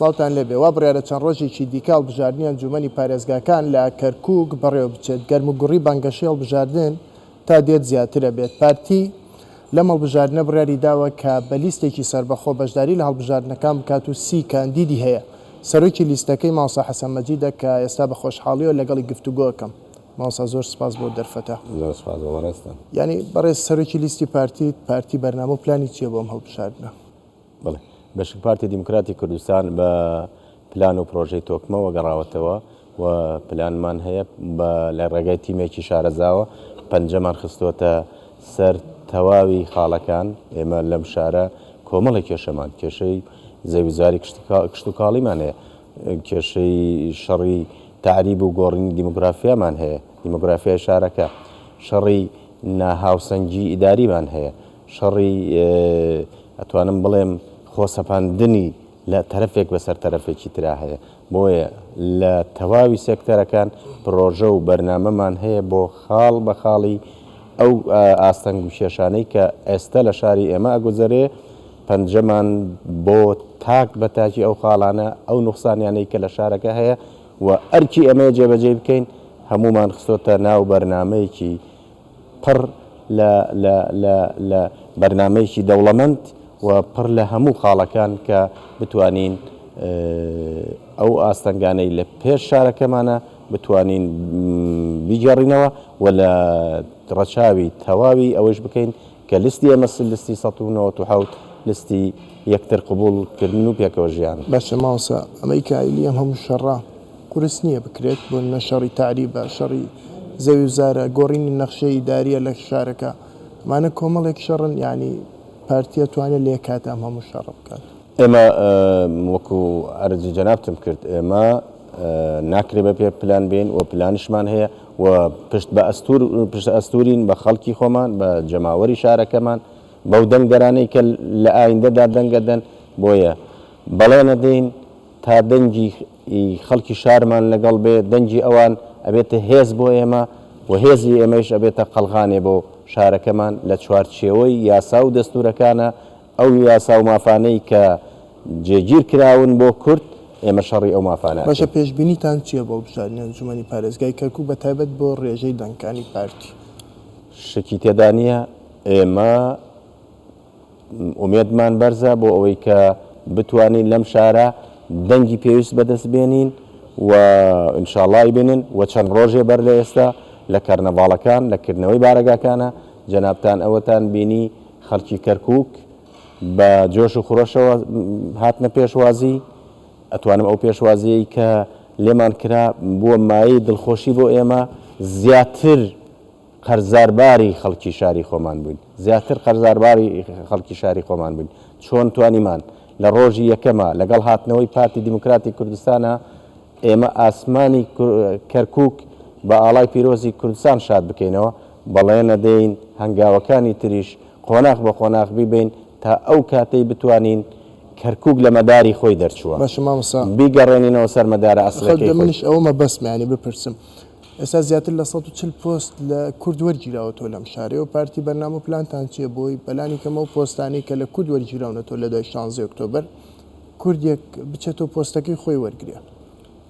سڵاوتان لێبێ، وا بڕیارە چەند ڕۆژێکی دیکە هەڵبژاردنی ئەنجوومەنی پارێزگاکان لە کەرکووک بەڕێوەبچێت، گەرموگوڕی بانگەشەی هەڵبژاردن تا دێت زیاتر ئەبێت، پارتی لەم هەڵبژاردنە بڕیاری داوە کە بە لیستێکی سەربەخۆ بەشداری لە هەڵبژاردنەکان بکات و سی کاندیدی هەیە، سەرۆکی لیستەکەی مامۆستا حەسەن مەجیدە کە ئێستا بە خۆشحاڵیەوە لەگەڵی گفتوگۆ ئەکەم. مامۆستا زۆر سپاس بۆ دەرفەتە. زۆر سپاس بۆ بەڕێزتان. یانی بەڕێز سەرۆکی لیستی پارتیت، پارتی بەرنامە و پلانی چیە بۆ ئەم هەڵبژاردنە؟ بەڵێ بەشک پارتی دیموکراتی کوردستان بە پلان و پرۆژەی تۆکمەوە گەڕاوەتەوە و پلانمان هەیە بە لە ڕێگای تیمێکی شارەزاوە پەنجەمان خستووەتە سەر تەواوی خاڵەکان ئێمە لەم شارە کۆمەڵی کێشەمان کێشەی زەویزاری کشتوکاڵیمان هەیە کێشەی شەڕی تەعریب و گۆڕینی دیموگرافیامان هەیە دیموگرافیای شارەکە شەڕی ناهاوسەنگی ئیداریمان هەیە شەڕی ئەتوانم بڵێم خۆسەپاندنی لە تەرەفێک بەسەر تەرەفێکی ترا هەیە بۆیە لە تەواوی سێکتەرەکان پرۆژە و بەرنامەمان هەیە بۆ خاڵ بە خاڵی ئەو ئاستەنگ و کێشانەی کە ئێستا لە شاری ئێمە ئەگوزەرێ پەنجەمان بۆ تاک بە تاکی ئەو خاڵانە ئەو نوخسانیانەی کە لە شارەکە هەیە و ئەرکی ئێمەیە جێبەجێی بکەین هەموومان خستۆتە ناو بەرنامەیەکی پڕ لە لە لە لە بەرنامەیەکی دەوڵەمەند و پڕ لە هەموو خاڵەکان کە بتوانین ئەو ئاستەنگانەی لە پێش شارەکەمانە بتوانین بیگێڕینەوە و لە ڕەچاوی تەواوی ئەوەیش بکەین کە لیستی ئێمە لیستی 197 لیستی یەکتر قبوڵ کردن و پێکەوە ژیان. باشە مامۆستا ئەمەی کە ئەیلی ئەم هەموو شەڕە قورس نییە بکرێت، بۆ نمونە شەڕی تەعریبە، شەڕی زەوی و زارە، گۆڕینی نەخشەی ئیدارییە لە شارەکە، ئەمانە کۆمەڵێک شەڕن یانی پارتی ئەتوانێت لە یەک کاتا ئەم هەموو شەڕە بکات؟ ئێمە وەکو عەرزی جەنابتم کرد ئێمە ناکرێ بە پێ پلان بێین و پلانیشمان هەیە و پشت بە ئەستور پشت ئەستورین بە خەڵکی خۆمان بە جەماوەری شارەکەمان بەو دەنگدەرانەی کە لە ئایندەدا دەنگەدەن بۆیە بەڵێنەدەین تا دەنگی خەڵکی شارمان لەگەڵ بێ، دەنگی ئەوان ئەبێتە هێز بۆ ئێمە و هێزی ئێمەیش ئەبێتە قەڵغانێ بۆ شارەکەمان لە چوارچێوەی یاسا و دەستوورەکانە، ئەو یاسا و مافانەی کە جێگیر کراون بۆ کورد، ئێمە شەڕی ئەو مافانە باشە ئەکەین. پێشبینیتان چییە بۆ هەڵبژاردنی ئەنجوومەنی پارێزگای کەرکووک بە تایبەت بۆ رێژەی دەنگەکانی پارتی؟ شکی تێدا نییە ئێمە ئومێدمان بەرزە بۆ ئەوەی کە بتوانین لەم شارە دەنگی پێویست بەدەست بێنین و ئینشاڵڵای بێنین و چەند ڕۆژێ بەر لە ئێستا لە کەرنەڤاڵەکان لە کردنەوەی بارەگاکانە جەنابتان ئەوەتان بینی خەڵکی کەرکووک بە جۆش و خرۆشەوە هاتنە پێشوازی ئەتوانم ئەو پێشوازیەی کە لێمان کرا بووە مایەی دڵخۆشی بۆ ئێمە زیاتر قەرزارباری خەڵکی شاری خۆمان بووین، زیاتر قەرزارباری خەڵکی شاری خۆمان بووین، چۆن توانیمان لە ڕۆژی یەکەما لەگەڵ هاتنەوەی پارتی دیموکراتی کوردستانا ئێمە ئاسمانی کەرکووک بە ئاڵای پیرۆزی کوردستان شاد بکەینەوە، بەڵێنەدەین هەنگاوەکانی تریش قۆناغ بە قۆناغ بیبەین تا ئەو کاتەی بتوانین کەرکووک لە مەداری خۆی دەرچووە باشە مامۆستا بیگەڕێنینەوە سەر مەدارە ئەسڵیەکەی خۆی. منیش ئەوە مەبەستمە یانی بپرسم ئێستا زیاتر لە 140 پۆست لە کورد وەرگیراوەتەوە لەم شارەی و پارتی بەرنامە و پلانتان چییە بۆی بەلانی کەم ئەو پۆستانەی کە لە کورد وەرگیراونەتەوە لە دوای شانزەی ئۆکتۆبەر کوردێک بچێتەوە پۆستەکەی خۆی وەرگرێ؟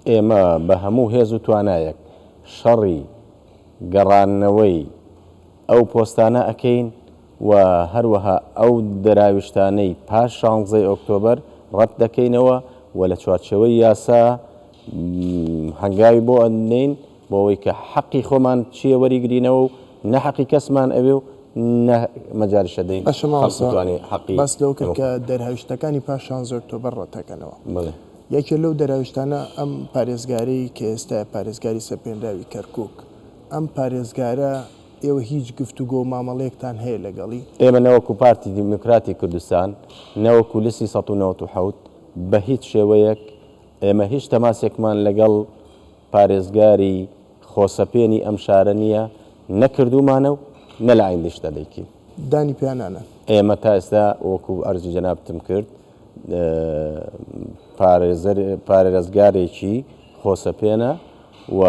ئێمە بە هەموو هێز و توانایەک شەڕی گەڕاندنەوەی ئەو پۆستانە ئەکەین و هەروەها ئەو دراویشتانەی پاش شانزەی ئۆکتۆبەر ڕەت دەکەینەوە و لە چوارچێوەی یاسا هەنگاوی بۆ ئەنێین بۆ ئەوەی کە حەقی خۆمان چییە وەریگرینەوە و نە حەقی کەسمان ئەوێ و نە مەجالیش ئەدەین باشە خەڵک مامۆستا بتوانێ حەقی باست لەوە کرد ئێمە کە دەرهاویشتەکانی پاش شانزەی ئۆکتۆبەر ڕەتەکەنەوە. بەڵێ. یەکێ لەو دەرهاویشتانە ئەم پارێزگارەی کە ئێستایە پارێزگاری سەپێنراوی کەرکووک ئەم پارێزگارە ئێوە هیچ گفتوگۆ و مامەڵەیەکتان هەیە لەگەڵی؟ ئێمە نە وەکوو پارتی دیموکراتی کوردستان نە وەکوو لیستی 197 بە هیچ شێوەیەک ئێمە هیچ تەماسێکمان لەگەڵ پارێزگاری خۆسەپێنی ئەم شارە نییە، نە کردوومانە و نە لە ئایندەیشدا دەیکەین. دانی پیا نانەن. ئێمە تا ئێستا وەکو عەرزی جەنابتم کرد پارێزەر پارێزگارێکی خۆسەپێنە و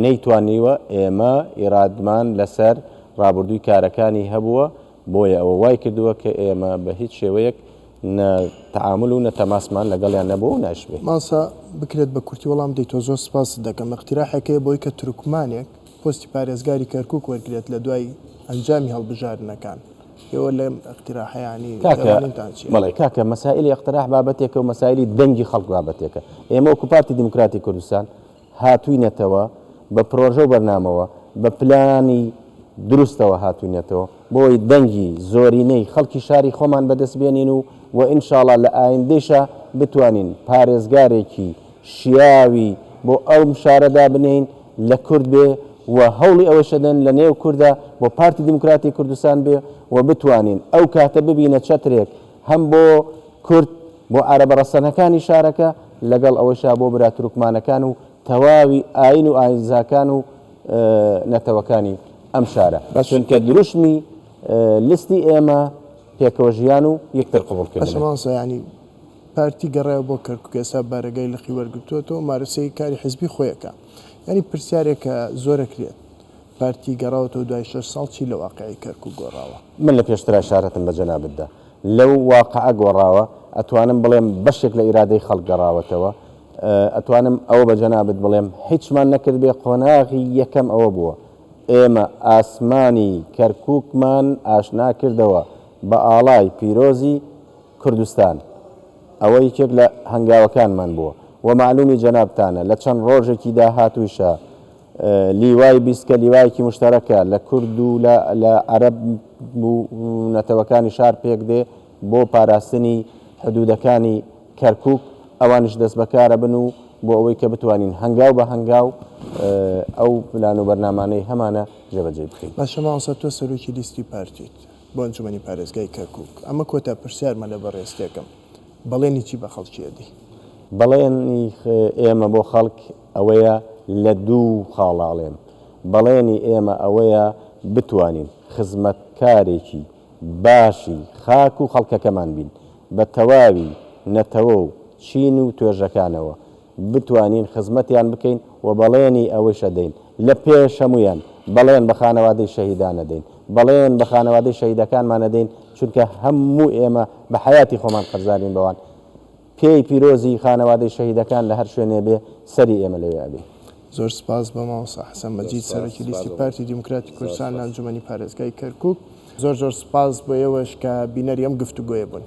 نەیتوانیوە ئێمە ئیرادمان لەسەر ڕابردووی کارەکانی هەبووە، بۆیە ئەوە وای کردووە کە ئێمە بە هیچ شێوەیەک. نە تەعامول و نە تەماسمان لەگەڵیان نەبووە و ناشبێ. مامۆستا بکرێت بە کورتی وەڵام بدەیتەوە زۆر سپاست دەکەم. ئیقتیراحێک هەیە بۆی کە تورکمانێک پۆستی پارێزگاری کەرکوک وەرگرێت لە دوای ئەنجامی هەڵبژاردنەکان. ئێوە لەم ئیقتیراحە یانی کاکە تێڕوانینتان چییە؟ بەڵێ کاکە مەسائیلی ئیقتراح بابەتێکە و مەسائیلی دەنگی خەڵک بابەتێکە. ئێمە وەکو پارتی دیموکراتی کوردستان هاتووینەتەوە بە پرۆژە و بەرنامەوە، بە پلانی دروستەوە هاتووینەتەوە بۆ ئەوەی دەنگی زۆرینەی خەڵکی شاری خۆمان بەدەست بێنین و و ئینشاڵا لە ئایندەیشا بتوانین پارێزگارێکی شیاوی بۆ ئەم شارە دابنێین لە کورد بێ و هەوڵی ئەوەیش ئەدەن لە نێو کوردا بۆ پارتی دیموکراتی کوردستان بێ و بتوانین ئەو کاتە ببینە چەترێک هەم بۆ کورد بۆ عەرەبە ڕەسەنەکانی شارەکە، لەگەڵ ئەوەشا بۆ برا تورکمانەکان و تەواوی ئاین و ئاینزاکان و نەتەوەکانی ئەم شارە، چونکە دروشمی لستی ئێمە پێکەوە ژیان و یەکتر قبوڵکردنە. باشە مامۆستا یانی پارتی گەڕایەوە بۆ کەرکوک ئێستا بارەگای لقی وەرگرتووەتەوە مارەسەی کاری حزبی خۆی ئەکا یانی پرسیارێک کە زۆر ئەکرێت پارتی گەڕاوەتەوە دوای شەش ساڵ چی لە واقعی کەرکوک گۆڕاوە؟ من لە پێشترا ئیشارەتم بە جەنابت دا لەو واقعە گۆڕاوە، ئەتوانم بڵێم بەشێک لە ئیرادەی خەڵک گەڕاوەتەوە، ئەتوانم ئەوە بە جەنابت بڵێم هیچمان نەکردبێ قۆناغی یەکەم ئەوە بووە ئێمە ئاسمانی کەرکوکمان ئاشنا کردەوە بە ئاڵای پیرۆزی کوردستان ئەوە یەکێک لە هەنگاوەکانمان بووە و مەعلومی جەنابتانە لە چەند ڕۆژێکی داهاتوویشا لیوای 20 کە لیوایەکی مشتەرەکە لە کورد و لە لە عەرەب و نەتەوەکانی شار پێک دێ بۆ پاراستنی حدودەکانی کەرکوک ئەوانیش دەستبەکارەبن و بۆ ئەوەی کە بتوانین هەنگاو بە هەنگاو ئەو پلان و بەرنامانەی هەمانە جێبەجێی بکەین. باشە مامۆستا تۆ سەرۆکی لیستی پارتیت بۆ ئەنجومەنی پارێزگای کەرکوک ئەمە کۆتا پرسیارمە لە بەڕێزتێکم بەڵێنی چی بە خەڵکی ئەدەی؟ بەڵێنی ئێمە بۆ خەڵک ئەوەیە لە دوو خاڵا ئەڵێم، بەڵێنی ئێمە ئەوەیە بتوانین خزمەتکارێکی باشی خاک و خەڵکەکەمان بین بە تەواوی نەتەوە و چین و توێژەکانەوە بتوانین خزمەتیان بکەین و بەڵێنی ئەوەیش ئەدەین لە پێش هەموویان بەڵێن بە خانەوادەی شەهیدان ئەدەین بەڵێن بە خانەوادەی شەهیدەکانمان ئەدەین چونکە هەموو ئێمە بە حەیاتی خۆمان قەرزارین بەوان پێی پیرۆزی خانەوادەی شەهیدەکان لە هەر شوێنێ بێ سەری ئێمە لەوێ ئەبێ. زۆر سپاس بۆ مامۆستا حەسەن مەجید سەرۆکی لیستی پارتی دیموکراتی کوردستان لە ئەنجومەنی پارێزگای کەرکوک. زۆر زۆر سپاس بۆ ئێوەش کە بینەری ئەم گفتوگۆیە بوون.